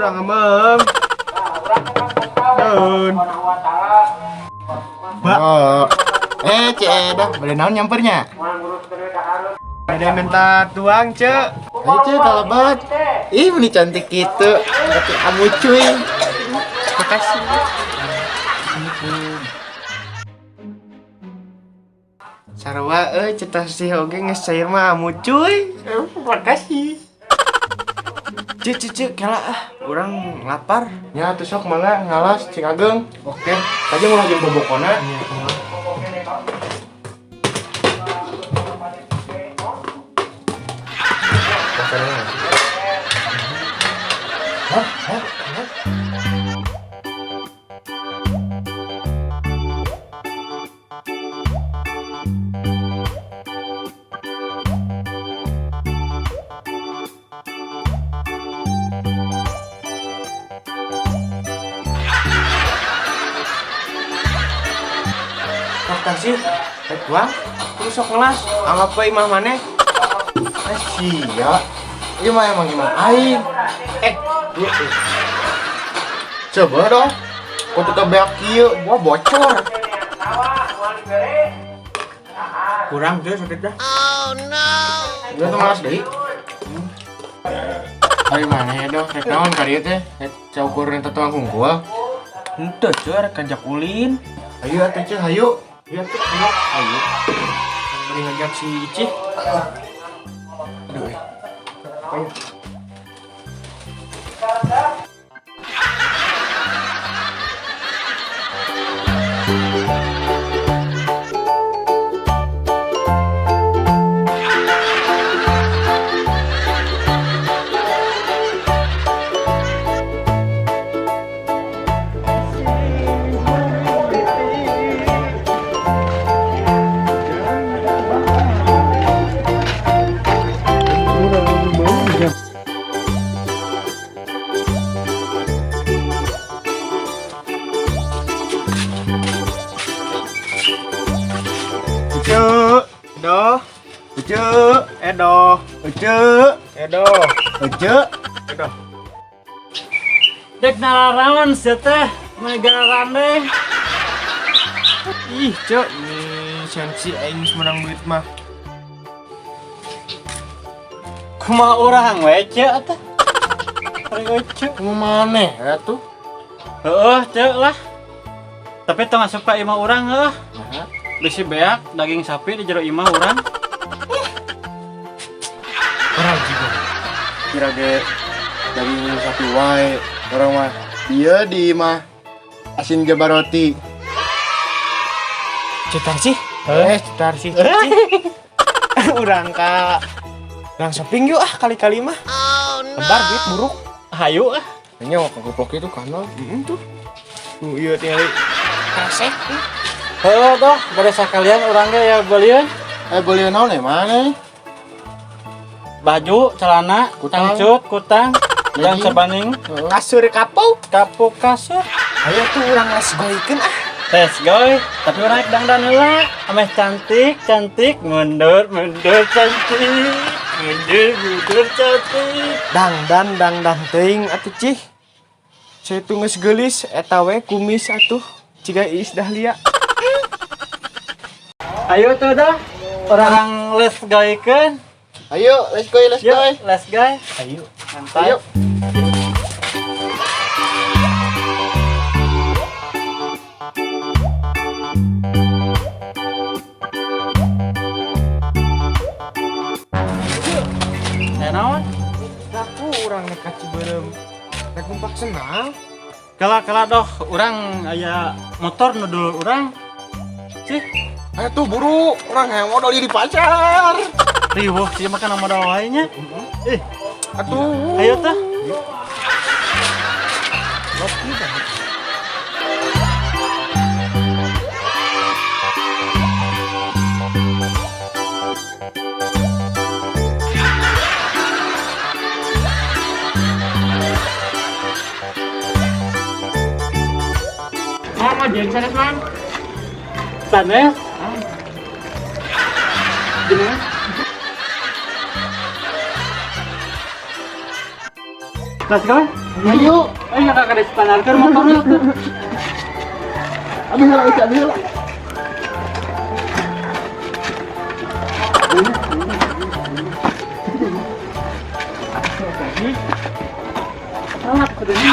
Urang ngembeng. Daun. Oh. Eh, Ceu Edoh, bade naon nyampernya? Ada minta tuang, Ceu. Ayo Ceu, kalebet. Ih, meni cantik gitu. Tapi kamu cuy. Makasih. Sarua euy, Ceu Tarsih oge geus cair mah amu cuy. Makasih. Ceu, Ceu, Ceu, kela ah, urang lapar. Ya, tuh sok mangga ngalas cing ageng. Oke. Tadi ulah jeung bobokona. Hah? Hah? Hah? Sok Tarsih, rek tuang, terus sok ngelas, anggap we imah maneh. Eh, sia. Ieu mah emang imah aing. Eh, Coba dong. Kok tetep beak kieu, gua bocor. Kurang tuh sakit dah. Udah tuh ngalas deui. Ari maneh doh, rek naon ka dieu teh? Rek caukur minta tuang hungkul. Henteu, Ceu, rek ngajak ulin. Ayo atuh Ceu, hayu. Ayo atuh, ayo. Ayo. Bari ngajak si Icih. Aduh. Ayo. Ece, Edo, Ece, Edo, Ece, Edo, Ece, Edo. Dek nararaon sia teh, megarande. Ih, Cek, ini sensi aing geus menang duit mah. Kumaha urang we Ceu teh? Ari we Ceu. Kumaha maneh atuh? Heueuh Ceu lah. Tapi tong asup ka imah urang heueuh. Naha? Bisi beak daging sapi di jero imah urang. Urang juga. Kira ge daging sapi wae. Urang mah ieu di imah asin jabar roti. Ceu Tarsih? Eh, Ceu Tarsih. Urang ka urang shopping yuk ah kali-kali mah. Lebar duit buruk. Hayu ah. Nya kegoplok itu kan. Heeh tuh. Tuh ieu tinggal kresek. Heueuh doh, bade sakalian urang ge ya belieun. Eh beli naon ya maneh? Baju, celana, Kutang. tangcut, kutang, dan Legging. sebaning, Kasur kapau. kapuk kasur. Ayo tuh urang les goikeun ah. Let's go. Tapi urang rek dangdan heula. Ameh cantik, cantik, mundur, mundur cantik. Mundur, mundur cantik. Dangdan dangdan teuing atuh cih. Saya tuh geus geulis eta we kumis atuh ciga Iis Dahlia. Ayo tuh dah. Orang let's goikeun. Ayo, let's go, let's go. Yuk, let's go. Ayo. Mantap. Ayo. Ya naon? Aku urang nek ka Cibeureum. Rek numpak senang. Kala-kala doh, urang aya motor nu dulur urang. Sih, Ayo tuh buru, orang yang modal di pasar. riweuh sih makan modal wae nya. Ih, Atuh. ayo tah. Loki banget. Mama jeung sanes, Mang. Sanes? Gimana? Let's go. Ayo. Ayo kakak di standarkeun motorna tuh. Abi heula Ici, abi heula. Salah kudu ini.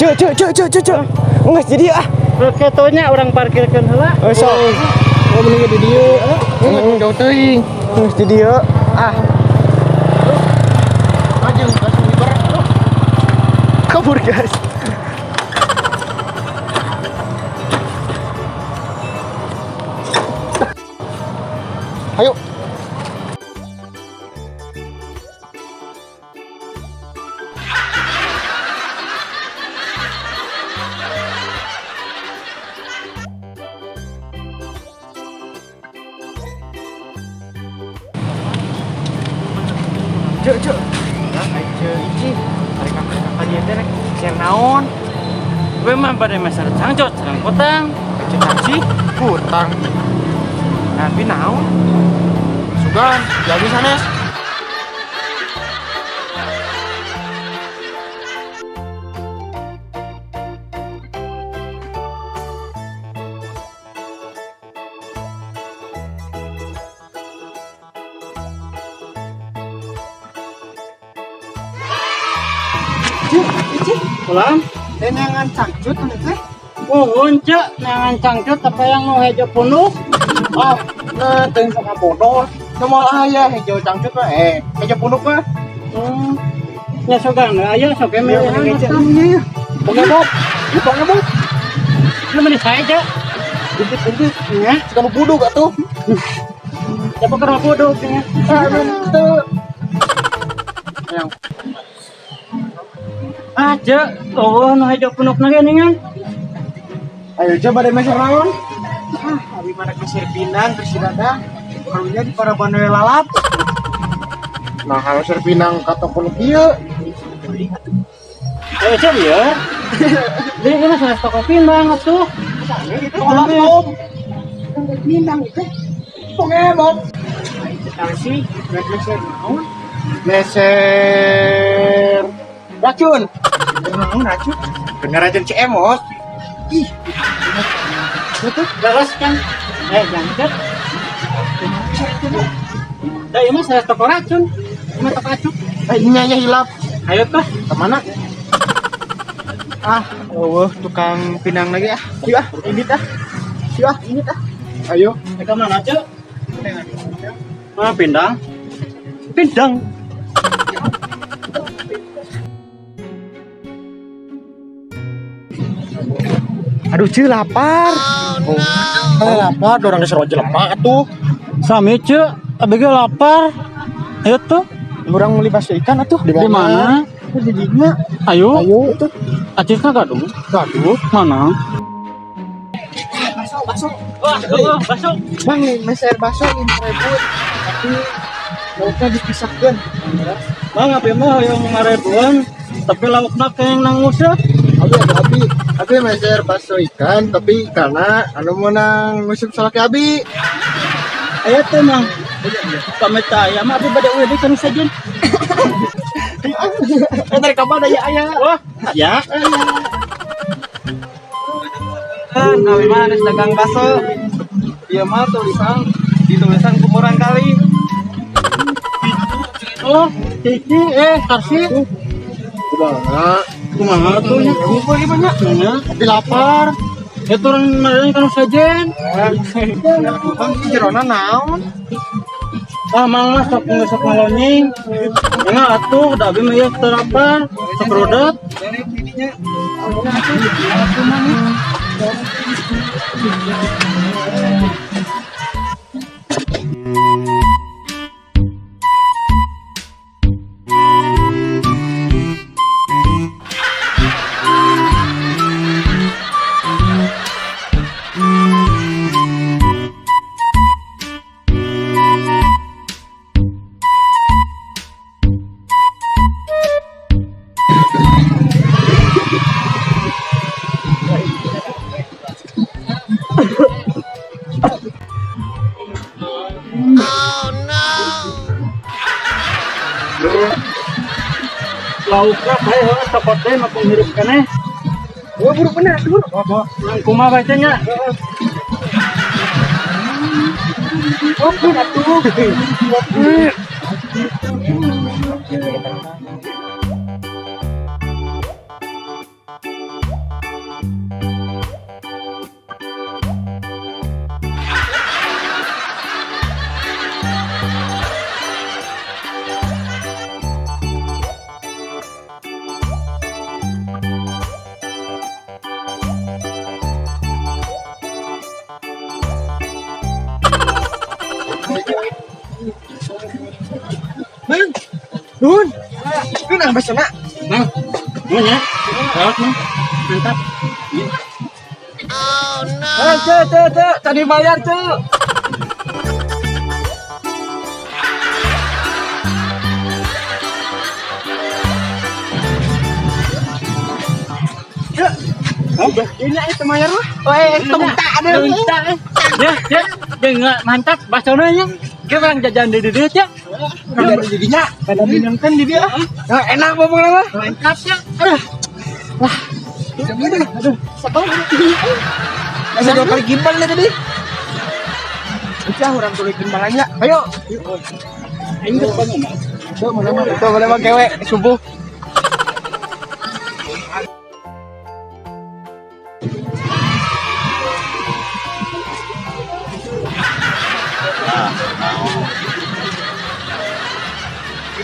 Cek cek cek cek cek cek. Enggak jadi ah. Ketonya orang parkirkeun heula. Oh, sok. Oh mending di dieu. Heeh, jauh teuing. Geus di dieu. Ah, Maju langsung diber. kabur guys. Ayo. Cek cek. Nah, ai cek Ici. Ari kakak dia teh rek share naon? Gue mah pada meser cangcut sareng kutang. Cek taksi. Kutang. Tapi naon? Sugan, jadi sanes. Cek, Ici. Pulang. Neangan cangcut anu teh. Uhun cek, neangan cangcut apa yang mau hejo punuk? Oh, nah teuing sok bodoh. Moal aya hejo cangcut mah hejo punuk mah. Ya sugan, ayo sok Iya, milih mending aja. atuh. Pokoknya Bob. Pokoknya Bob. Lu mending saya cek. Bintit-bintit. Ya, Suka nu budug atuh. siapa kena bodoh ya. Ah, teu. Yang Ah, cek, oh nu hejo punuk na geuningan. ayo coba deh meser naon. Ah, abi mah rek mesir pinang keur si Dadang. Karunya di para we lalap. Nah, kalau meser pinang ka toko nu kieu. Eh, cek ya. Jadi ini mah toko pinang atuh. Toko Om. Pinang itu. Pengemot. Tarsi, rek meser naon? Meser Racun. Naon racun? Bener racun Cemos. Ih. Betul. Leres kan? Eh, jangan cek. Da ieu mah sanes toko racun. Ieu mah toko acuk. Eh, ini nya hilap. Ayo tuh. Kemana? Ah, eueuh tukang pinang lagi ah. Yuk ah, ini ah. Yuk ah, ini ah. Ayo. Eh, ke mana, Cek? Ah, pindang. Pindang. Aduh, ceu lapar. Oh, lapar, orang geus jelema atuh. Sami, Cek. Abi ge lapar. Ayo tuh. Urang meuli bakso ikan atuh. Di Di mana? Di dinya. Ayo. Ayo tuh. Acisna gaduh. Gaduh. Mana? Bakso, bakso. Wah, oh, bakso. Bang, meser bakso 5.000. Tapi lauknya dipisahkan. Bang, abi mah hoyong 5 ribuan, tapi laukna keng nangus ya. Abi abi abi abi meser bakso ikan tapi karena anu menang musim salaki abi. Ayo tuh, Mang. Kami taya mah abi bade uih deui kanu sejen. Eh, dari kapan aya aya? Wah, ya. Kan, kami mah geus dagang bakso. Ieu mah tulisan ditulisan ku murang kali. Oh, Cici, eh, Tarsi. Kumaha? Kumaha tuh nya? Kumpul ieu banyak. Nya, Tapi lapar. ya turun meureun kanu sejen. Bang, jerona naon? Ah, mang mah sok geus sok ngalonying. Nya atuh, da abi mah ieu teu lapar, sok rudet. Dari ininya. Laukna bae heuh cokot teh mah hirup keneh. Oh, buruk bener atuh. Mang kumaha bae teh nya? Oh, pun atuh. Bang. Nun. Nun ah basona. Mang, nuhun ya. Lauk mang. Mantap. Eh, cek, cek, cek, tadi bayar, cek. Ini itu mayar mah. Oh, tong tak ada. Tong tak, eh. Ya, ya, jeung mantap basona nya. Ge urang jajan di dieu ya. Ada jadinya, pada minumkan di dia. Nah, enak ngomong mah. Mantap ya. Aduh. Wah. Aduh, sakau. Masa dua kali gimbal nih tadi. Udah orang tulis gimbalnya. Ayo. Aing geus ngomong. Tuh, mana mah? Tuh, mana mah kewe subuh.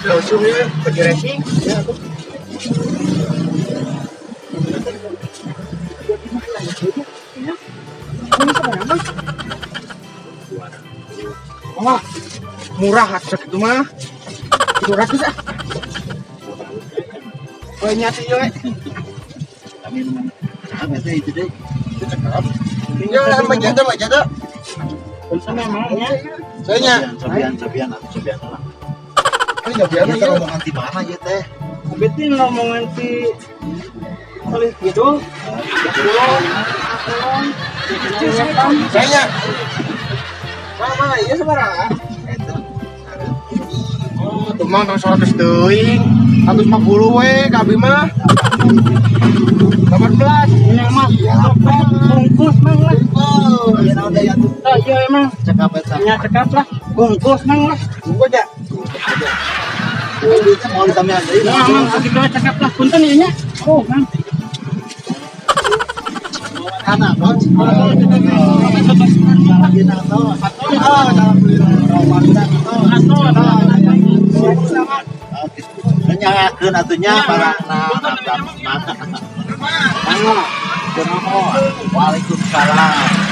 Langsung ya, pergi racing. Wah, murah atuh itu mah. 700 ah. Banyak sih yo. Ya, lah, jatuh, jatuh. Bisa memang ya. Saya Cobian, cobian, atau cobian lah. Ini biar Ieu teh rombongan ti mana ieu teh? Abi teh rombongan ti Soleh Kidul. Kulon, kulon. Saya. Mana iya sabaraha? Oh, tuh mang tong 100 teuing. 150 we ka abi mah. 18. Ini mah bungkus mang lah. Oh, ieu naon deui atuh? Oh, iya emang. Cekap eta. Nya cekap lah. Bungkus mang lah. Bungkus ya. Duitnya mau ditambahan deui. Nah, mang sakitu we cekap lah. Punten ieu nya. Oh, mang. Kana, Bos. Alhamdulillah. Nyangakeun atuh nya barangna. Waalaikumsalam.